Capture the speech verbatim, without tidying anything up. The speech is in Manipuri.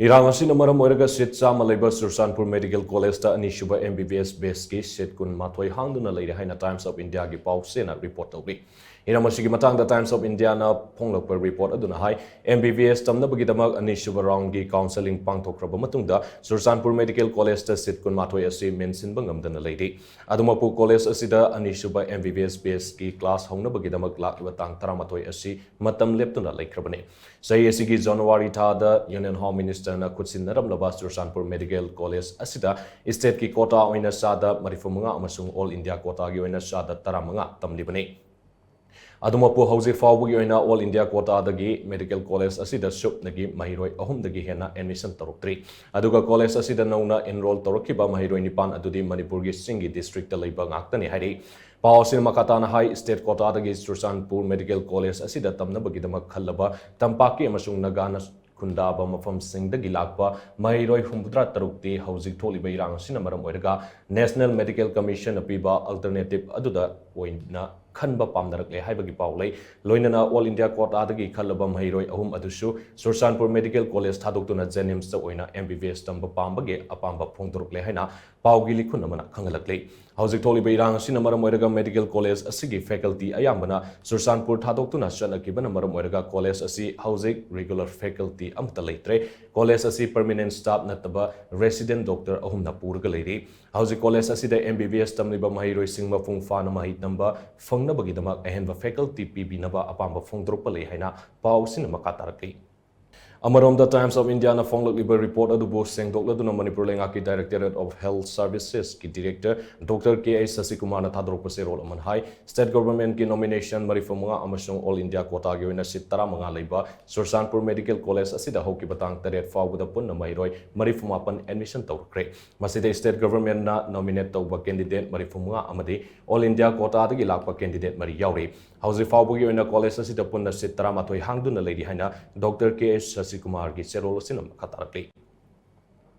ꯏꯔꯥꯡ ꯑꯁꯤꯅ ꯃꯔꯝ ꯑꯣꯏꯔꯒ ꯁꯤꯠ ꯆꯥꯝꯃ ꯂꯩꯕ ꯆꯨꯔꯆꯥꯟꯄꯨꯔ ꯃꯦꯗꯤꯀꯦꯜ ꯀꯣꯂꯦꯖꯇ ꯑꯅꯤꯁꯨꯕ M B B S batchꯀꯤ ꯁꯤꯠ ꯀꯨꯟꯃꯥꯊꯣꯏ ꯍꯥꯡꯗꯨꯅ ꯂꯩꯔꯦ ꯍꯥꯏꯅ Times of Indiaꯒꯤ ꯄꯥꯎ ꯆꯦꯅ ꯔꯤꯄꯣꯔꯠ ꯇꯧꯔꯤ꯫ ꯍꯤꯔꯝ ꯑꯁꯤꯒꯤ ꯃꯇꯥꯡꯗ Times of Indiaꯅ ꯐꯣꯡꯂꯛꯄ ꯔꯤꯄꯣꯔꯠ ꯑꯗꯨꯅ ꯍꯥꯏ, M B B S ꯇꯝꯅꯕꯒꯤꯗꯃꯛ ꯑꯅꯤꯁꯨꯕ roundꯒꯤ counselling ꯄꯥꯡꯊꯣꯛꯈ꯭ꯔꯕ ꯃꯇꯨꯡꯗ ꯆꯨꯔꯆꯥꯟꯄꯨꯔ ꯃꯦꯗꯤꯀꯦꯜ ꯀꯣꯂꯦꯖꯇ ꯁꯤꯠ ꯀꯨꯟꯃꯥꯊꯣꯏ ꯑꯁꯤ ꯃꯦꯟꯁꯤꯟꯕ ꯉꯝꯗꯅ ꯂꯩꯔꯤ꯫ ꯑꯗꯨꯃꯛꯄꯨ ꯀꯣꯂꯦꯖ ꯑꯁꯤꯗ ꯑꯅꯤꯁꯨꯕ M B B S batchꯀꯤ class ꯍꯧꯅꯕꯒꯤꯗꯃꯛ ꯂꯥꯛꯂꯤꯕ ꯇꯥꯡ ꯇꯔꯥꯃꯥꯊꯣꯏ ꯑꯁꯤ ꯃꯇꯝ ꯂꯦꯞꯇꯨꯅ ꯂꯩꯈ꯭ꯔꯕꯅꯤ꯫ ꯆꯍꯤ ꯑꯁꯤꯒꯤ ꯖꯅꯋꯥꯔꯤ ꯊꯥꯗ Union Home Ministerꯅ ꯈꯨꯠꯁꯤꯟꯅꯔꯝꯂꯕ ꯆꯨꯔꯆꯥꯟꯄꯨꯔ ꯃꯦꯗꯤꯀꯦꯜ ꯀꯣꯂꯦꯖ ꯑꯁꯤꯗ stateꯀꯤ quota ꯑꯣꯏꯅ ꯆꯥꯗ ꯃꯔꯤꯐꯨꯃꯉꯥ ꯑꯃꯁꯨꯡ All India quotaꯒꯤ ꯑꯣꯏꯅ ꯆꯥꯗ ꯇꯔꯥꯃꯉꯥ ꯇꯝꯂꯤꯕꯅꯤ꯫ ꯑꯗꯨꯃꯛꯄꯨ ꯍꯧꯖꯤꯛ ꯐꯥꯎꯕꯒꯤ ꯑꯣꯏꯅ All India quotaꯗꯒꯤ ꯃꯦꯗꯤꯀꯦꯜ ꯀꯣꯂꯦꯖ ꯑꯁꯤꯗ ꯁꯨꯞꯅꯒꯤ ꯃꯍꯩꯔꯣꯏ ꯑꯍꯨꯝꯗꯒꯤ ꯍꯦꯟꯅ admission ꯇꯧꯔꯛꯇ꯭ꯔꯤ꯫ ꯑꯗꯨꯒ ꯀꯣꯂꯦꯖ ꯑꯁꯤꯗ ꯅꯧꯅ enroll ꯇꯧꯔꯛꯈꯤꯕ ꯃꯍꯩꯔꯣꯏ ꯅꯤꯄꯥꯟ ꯑꯗꯨꯗꯤ ꯃꯅꯤꯄꯨꯔꯒꯤ ꯆꯤꯡꯒꯤ districtꯇ ꯂꯩꯕ ꯉꯥꯛꯇꯅꯤ ꯍꯥꯏꯔꯤ꯫ ꯄꯥꯎ ꯑꯁꯤꯅ ꯃꯈꯥ ꯇꯥꯅ ꯍꯥꯏ, state quotaꯗꯒꯤ ꯆꯨꯔꯆꯥꯟꯄꯨꯔ ꯃꯦꯗꯤꯀꯦꯜ ꯀꯣꯂꯦꯖ ꯑꯁꯤꯗ ꯇꯝꯅꯕꯒꯤꯗꯃꯛ ꯈꯜꯂꯕ ꯇꯝꯄꯥꯛꯀꯤ ꯑꯃꯁꯨꯡ ꯅꯥꯒꯥꯅ ꯈꯨꯟꯗꯥꯕ ꯃꯐꯝꯁꯤꯡꯗꯒꯤ ꯂꯥꯛꯄ ꯃꯍꯩꯔꯣꯏ ꯍꯨꯝꯐꯨꯇꯔꯥ ꯇꯔꯨꯛꯇꯤ ꯍꯧꯖꯤꯛ ꯊꯣꯛꯂꯤꯕ ꯏꯔꯥꯡ ꯑꯁꯤꯅ ꯃꯔꯝ ꯑꯣꯏꯔꯒ National Medical Commissionꯅ ꯄꯤꯕ alternative ꯑꯗꯨꯗ ꯑꯣꯏꯅ ꯈꯟꯕ ꯄꯥꯝꯅꯔꯛꯂꯦ ꯍꯥꯏꯕꯒꯤ ꯄꯥꯎ ꯂꯩ꯫ ꯂꯣꯏꯅꯅ All India quotaꯗꯒꯤ ꯈꯜꯂꯕ ꯃꯍꯩꯔꯣꯏ ꯑꯍꯨꯝ ꯑꯗꯨꯁꯨ ꯆꯨꯔꯆꯥꯟꯄꯨꯔ ꯃꯦꯗꯤꯀꯦꯜ ꯀꯣꯂꯦꯖ ꯊꯥꯗꯣꯛꯇꯨꯅ JNIMSꯇ ꯑꯣꯏꯅ M B B S ꯇꯝꯕ ꯄꯥꯝꯕꯒꯤ ꯑꯄꯥꯝꯕ ꯐꯣꯡꯗꯣꯔꯛꯂꯦ ꯍꯥꯏꯅ ꯄꯥꯎꯒꯤ ꯂꯤꯈꯨꯟ ꯑꯃꯅ ꯈꯪꯍꯜꯂꯛꯂꯤ꯫ ꯍꯧꯖꯤꯛ ꯊꯣꯛꯂꯤꯕ ꯏꯔꯥꯡ ꯑꯁꯤꯅ ꯃꯔꯝ ꯑꯣꯏꯔꯒ ꯃꯦꯗꯤꯀꯦꯜ ꯀꯣꯂꯦꯖ ꯑꯁꯤꯒꯤ faculty ꯑꯌꯥꯝꯕꯅ ꯆꯨꯔꯆꯥꯟꯄꯨꯔ ꯊꯥꯗꯣꯛꯇꯨꯅ ꯆꯠꯅꯈꯤꯕꯅ ꯃꯔꯝ ꯑꯣꯏꯔꯒ ꯀꯣꯂꯦꯖ ꯑꯁꯤ ꯍꯧꯖꯤꯛ regular faculty ꯑꯃꯠꯇ ꯂꯩꯇ꯭ꯔꯦ꯫ ꯀꯣꯂꯦꯖ ꯑꯁꯤ permanent staff ꯅꯠꯇꯕ resident doctor ꯑꯍꯨꯝꯅ ꯄꯨꯔꯒ ꯂꯩꯔꯤ꯫ ꯍꯧꯖꯤꯛ ꯀꯣꯂꯦꯖ ꯑꯁꯤꯗ M B B S ꯇꯝꯂꯤꯕ ꯃꯍꯩꯔꯣꯏꯁꯤꯡ ꯃꯄꯨꯡ ꯐꯥꯅ ꯃꯍꯩ ꯇꯝꯕ ꯐꯪꯅꯕꯒꯤꯗꯃꯛ ꯑꯍꯦꯟꯕ faculty ꯄꯤꯕꯤꯅꯕ ꯑꯄꯥꯝꯕ ꯐꯣꯡꯗꯣꯔꯛꯄ ꯂꯩ ꯍꯥꯏꯅ ꯄꯥꯎ ꯑꯁꯤꯅ ꯃꯈꯥ ꯇꯥꯔꯛꯂꯤ꯫ ꯑꯃꯔꯣꯝꯗ Times of Indiaꯅ ꯐꯣꯡꯂꯛꯂꯤꯕ ꯔꯤꯄꯣꯔꯠ ꯑꯗꯨꯕꯨ ꯁꯦꯡꯗꯣꯛꯂꯗꯨꯅ ꯃꯅꯤꯄꯨꯔ ꯂꯩꯉꯥꯛꯀꯤ Directorate of Health Servicesꯀꯤ director Doctor K H Sasikumarꯅ ꯊꯥꯗꯣꯔꯛꯄ ꯆꯦꯔꯣꯜ ꯑꯃꯅ ꯍꯥꯏ, state governmentꯀꯤ nomination ꯃꯔꯤꯐꯨꯃꯉꯥ ꯑꯃꯁꯨꯡ All India quotaꯒꯤ ꯑꯣꯏꯅ seat ꯇꯔꯥꯃꯉꯥ ꯂꯩꯕ ꯆꯨꯔꯆꯥꯟꯄꯨꯔ ꯃꯦꯗꯤꯀꯦꯜ ꯀꯣꯂꯦꯖ ꯑꯁꯤꯗ ꯍꯧꯈꯤꯕ ꯇꯥꯡ ꯇꯔꯦꯠ ꯐꯥꯎꯕꯗ ꯄꯨꯟꯅ ꯃꯍꯩꯔꯣꯏ ꯃꯔꯤꯐꯨꯃꯥꯄꯟ admission ꯇꯧꯔꯛꯈ꯭ꯔꯦ꯫ ꯃꯁꯤꯗ state governmentꯅ nominate ꯇꯧꯕ candidate ꯃꯔꯤꯐꯨꯃꯉꯥ ꯑꯃꯗꯤ All India quotaꯗꯒꯤ ꯂꯥꯛꯄ candidate ꯃꯔꯤ ꯌꯥꯎꯔꯤ꯫ ꯍꯧꯖꯤꯛ ꯐꯥꯎꯕꯒꯤ ꯑꯣꯏꯅ ꯀꯣꯂꯦꯖ ꯑꯁꯤꯗ ꯄꯨꯟꯅ seat ꯇꯔꯥꯃꯥꯊꯣꯏ ꯍꯥꯡꯗꯨꯅ ꯂꯩꯔꯤ ꯍꯥꯏꯅ Doctor K H Sasikumarꯒꯤ ꯆꯦꯔꯣꯜ ꯑꯁꯤꯅ ꯃꯈꯥ ꯇꯥꯔꯛꯂꯤ꯫